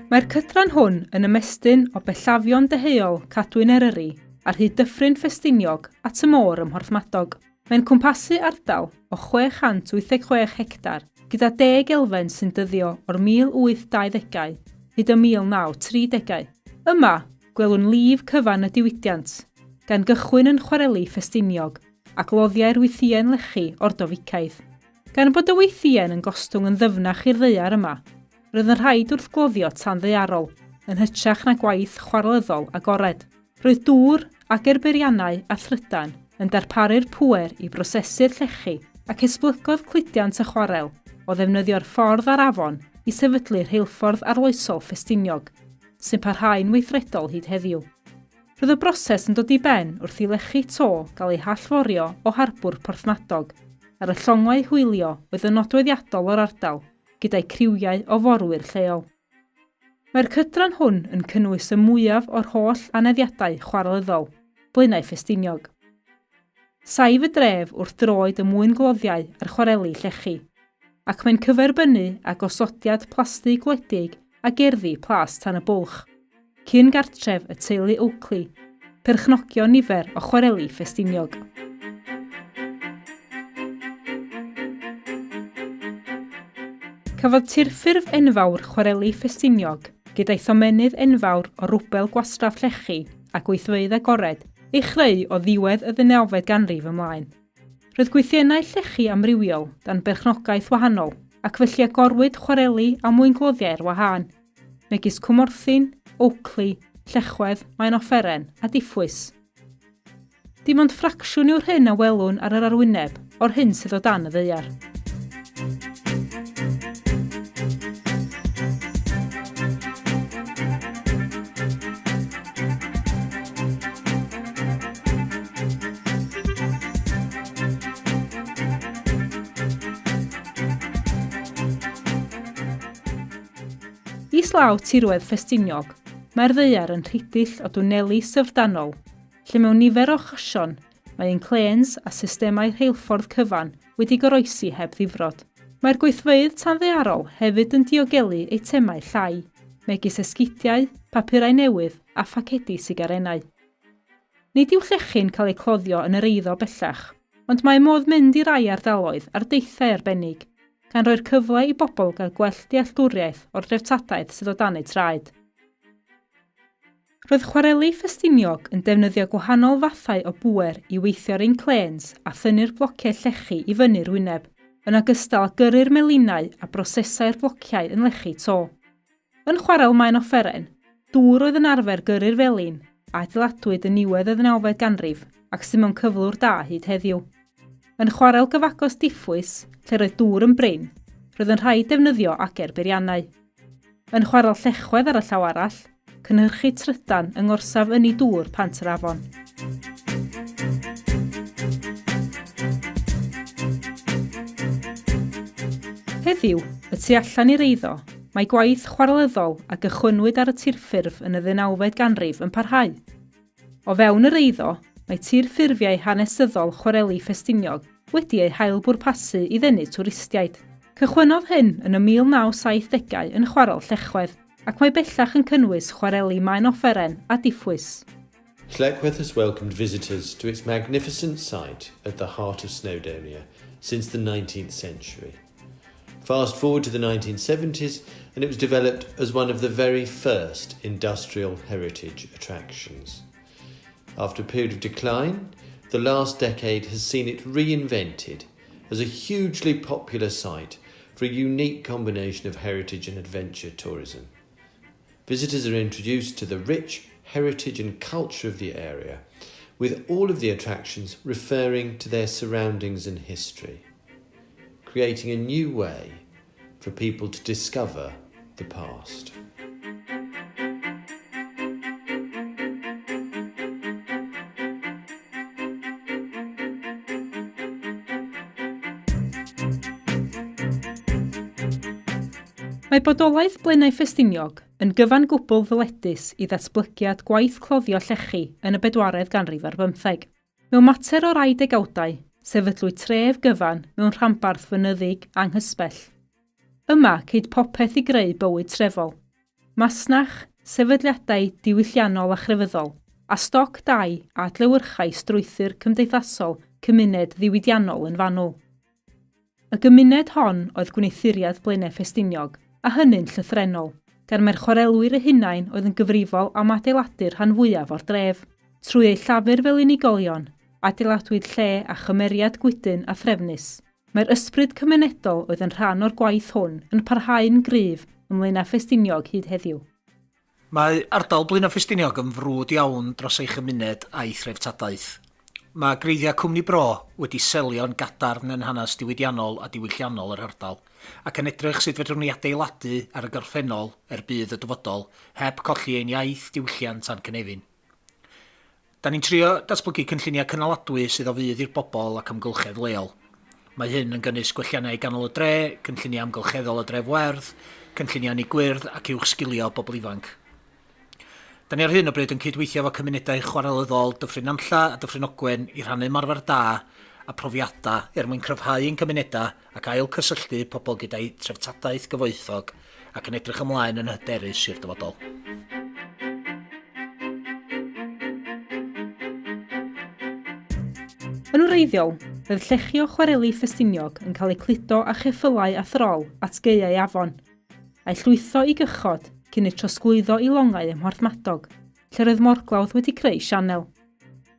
Mae'r cydran hwn yn ymestyn o bellafion deheuol Cadwyn Eryri ar hyd Dyffryn Ffestiniog at y môr ym Mhorthmadog. Mae'n cwmpasu ardal o 686 hectar gyda deg elfen sy'n dyddio o'r 1820au hyd y 1930au. Yma, gwelwn lif cyfan y diwydiant, gan gychwyn yn chwareli Ffestiniog a gloddiau'r wythïen lechi Ordoficaidd. Gan bod y wythïen yn gostwng yn ddyfnach i'r ddaear yma, Roedd yn rhaid wrthgloddio tanddaearol yn hytrach na gwaith chwarelyddol agored. Roedd dŵr, agerbeiriannau a thrydan yn darparu'r pŵer i brosesu'r llechi ac esblygodd cludiant y chwarel o ddefnyddio'r ffordd a'r afon i sefydlu rheilffordd arloesol Ffestiniog, sy'n parhau'n weithredol hyd heddiw. Roedd y broses yn dod i ben wrth i lechi to gael eu hallforio o harbwr Porthmadog ar y llongau hwylio oedd yn nodweddiadol o'r ardal gyda'u criwiau o forwyr lleol. Mae'r cydran hwn yn cynnwys y mwyaf o'r holl aneddiadau chwarelyddol, Blaenau Ffestiniog. Saif y dref wrth droed y mwyngloddiau a'r chwareli llechi, ac mae'n cyferbynnu â gosodiad plasty gwledig a gerddi Plas Tan y Bwlch, cyn gartref y teulu Oakley, perchnogion nifer o chwareli Ffestiniog. Cafodd tirffurf enfawr chwareli Ffestiniog, gyda'i thomennydd enfawr o rwbel gwastraff llechi a gweithfeydd agored, ei chreu o ddiwedd y ddeunawfed ganrif ymlaen. Roedd gwythiennau llechi amrywiol dan berchnogaeth wahanol, ac felly agorwyd chwareli a mwyngloddiau ar wahân, megis Cwmorthin, Oakley, Llechwedd, Maenofferen a Diffwys. Dim ond ffracsiwn yw'r hyn a welwn ar yr arwyneb o'r hyn sydd o dan y ddaear. Islaw tirwedd Ffestiniog, mae'r ddaear yn rhidill o dwneli syfrdanol, lle mewn nifer o achosion mae inclêns a systemau rheilffordd cyfan wedi goroesi heb ddifrod. Mae'r gweithfeydd tanddaearol hefyd yn diogelu eitemau llai, megis esgidiau, papurau newydd a phacedi sigarennau. Nid yw llechi'n cael eu cloddio yn yr eiddo bellach, ond mae modd mynd i rai ardaloedd ar deithiau arbennig, gan roi'r cyfle i bobl gael gwell dealltwriaeth o'r dreftadaeth sydd o dan eu traed. Roedd chwareli Ffestiniog yn defnyddio gwahanol fathau o bŵer i weithio'r inclêns a thynnu'r blociau llechi i fyny'r wyneb, yn ogystal â gyrru'r melinau a brosesau'r blociau yn lechi to. Yn Chwarel Maen Offeren, dŵr oedd yn arfer gyrru'r felin, a adeiladwyd yn niwedd y ddeunawfed ganrif ac sydd mewn cyflwr da hyd heddiw. Yn chwarel gyfagos Diffwys, lle roedd dŵr yn brin, roedd yn rhaid defnyddio ager beiriannau. Yn chwarel Llechwedd ar y llaw arall, cynhyrchu trydan yng ngorsaf ynni dŵr Pant yr Afon. Heddiw, y tu allan i'r eiddo, mae gwaith chwarelyddol a gychwynnwyd ar y tirffurf yn y ddeunawfed ganrif yn parhau. O fewn yr eiddo, mae tirffurfiau hanesyddol chwareli Ffestiniog wedi eu hail-bwrpasu i ddenu twristiaid. Cychwynnodd hyn yn y 1970au yn Chwarel Llechwedd, ac mae bellach yn cynnwys chwareli Maen Offeren a Diffwys. Llechwedd has welcomed visitors to its magnificent site at the heart of Snowdonia since the 19th century. Fast forward to the 1970s and it was developed as one of the very first industrial heritage attractions. After a period of decline, the last decade has seen it reinvented as a hugely popular site for a unique combination of heritage and adventure tourism. Visitors are introduced to the rich heritage and culture of the area, with all of the attractions referring to their surroundings and history, creating a new way for people to discover the past. Mae bodolaeth Blaenau Ffestiniog yn gyfan gwbl ddyledus i ddatblygiad gwaith cloddio llechi yn y bedwaredd ganrif ar bymtheg. Mewn mater o rai degawdau, sefydlwyd tref gyfan mewn rhanbarth fynyddig anghysbell. Yma, ceid popeth i greu bywyd trefol. masnach, sefydliadau diwylliannol a chrefyddol, a stoc dai a adlewyrchai strwythur cymdeithasol cymuned ddiwydiannol yn fanwl. Y gymuned hon oedd gwneuthuriad Blaenau Ffestiniog, a hynny'n llythrennol, gan mai'r chwarelwyr eu hunain oedd yn gyfrifol am adeiladu'r rhan fwyaf o'r dref. Trwy eu llafur fel unigolion, adeiladwyd lle a chymeriad gwydn a threfnus. Mae'r ysbryd cymunedol oedd yn rhan o'r gwaith hwn yn parhau'n gryf ym Mlaenau Ffestiniog hyd heddiw. Mae ardal Blaenau Ffestiniog yn frwd iawn dros ei chymuned a'i threftadaeth. Mae gwreiddiau Cwmni Bro wedi selio'n gadarn yn hanes diwydiannol a diwylliannol yr ardal, ac yn edrych sut fedrwn ni adeiladu ar y gorffennol er budd y dyfodol, heb colli ein iaith, diwylliant a'n cynefin. Da ni'n trio datblygu cynlluniau cynaladwy sydd o fudd i'r bobl ac amgylchedd leol. Mae hyn yn gynnwys gwelliannau i ganol y dre, cynlluniau amgylcheddol y dref werdd, cynlluniau ynni gwyrdd ac uwchsgilio bobl ifanc. Da ni ar hyn o bryd yn cydweithio efo cymunedau chwarelyddol Dyffryn Nantlla a Dyffryn Ogwen i rhannu ymarfer da a profiadau er mwyn cryfhau ein cymunedau ac ail-cysylltu pobl gyda'u treftadaeth gyfoethog ac yn edrych ymlaen yn hyderus i'r dyfodol. Yn wreiddiol, roedd llechi o chwareli Ffestiniog yn cael eu cludo â cheffylau a throl at gaeau afon, a'u llwytho i gychod cyn eu trosglwyddo i longau ym Mhorthmadog, lle roedd morglawdd wedi creu sianel.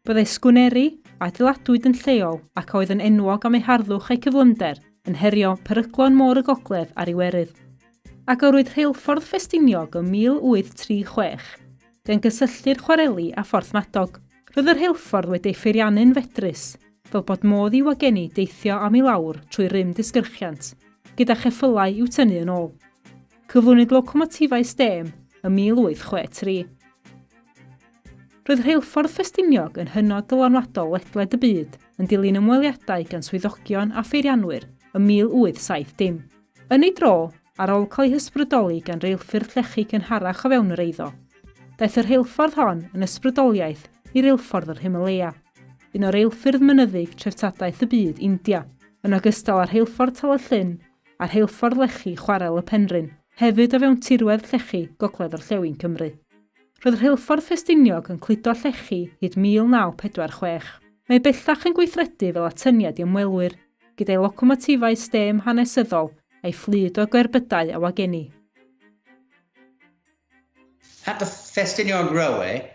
Byddai sgwneri, a adeiladwyd yn lleol ac a oedd yn enwog am eu harddwch a'u cyflymder, yn herio peryglon Môr y Gogledd a'r Iwerydd. Agorwyd Rheilffordd Ffestiniog ym 1836, gan gysylltu'r chwareli â Phorthmadog. Roedd y rheilffordd wedi ei pheiriannu'n fedrus, fel bod modd i wagenni deithio am i lawr trwy rym disgyrchiant, gyda cheffylau i'w tynnu yn ôl. Cyflwynwyd locomotifau stêm ym 1863. Roedd Rheilffordd Ffestiniog yn hynod ddylanwadol ledled y byd yn dilyn ymweliadau gan swyddogion a pheirianwyr ym 1870. Yn ei dro, ar ôl cael ei hysbrydoli gan reilffyrdd llechi cynharach o fewn yr eiddo, daeth y rheilffordd hon yn ysbrydoliaeth i Reilffordd yr Himalaya, un o reilffyrdd mynyddig treftadaeth y byd, India, yn ogystal â Rheilffordd Tal-y-llyn a Rheilffordd Lechi Chwarel y Penrhyn, hefyd o fewn tirwedd llechi gogledd-orllewin Cymru. Roedd Rheilffordd Ffestiniog yn cludo llechi hyd 1946. Mae bellach yn gweithredu fel atyniad i ymwelwyr, gyda'i locomotifau stêm hanesyddol a'i fflyd o gerbydau a wagenni. At the Ffestiniog Railway,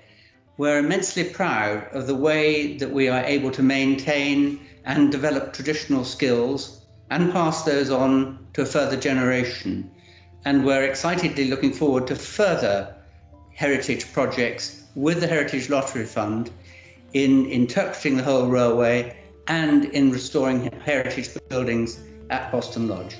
we're immensely proud of the way that we are able to maintain and develop traditional skills and pass those on to a further generation. And we're excitedly looking forward to further heritage projects with the Heritage Lottery Fund in interpreting the whole railway and in restoring heritage buildings at Boston Lodge.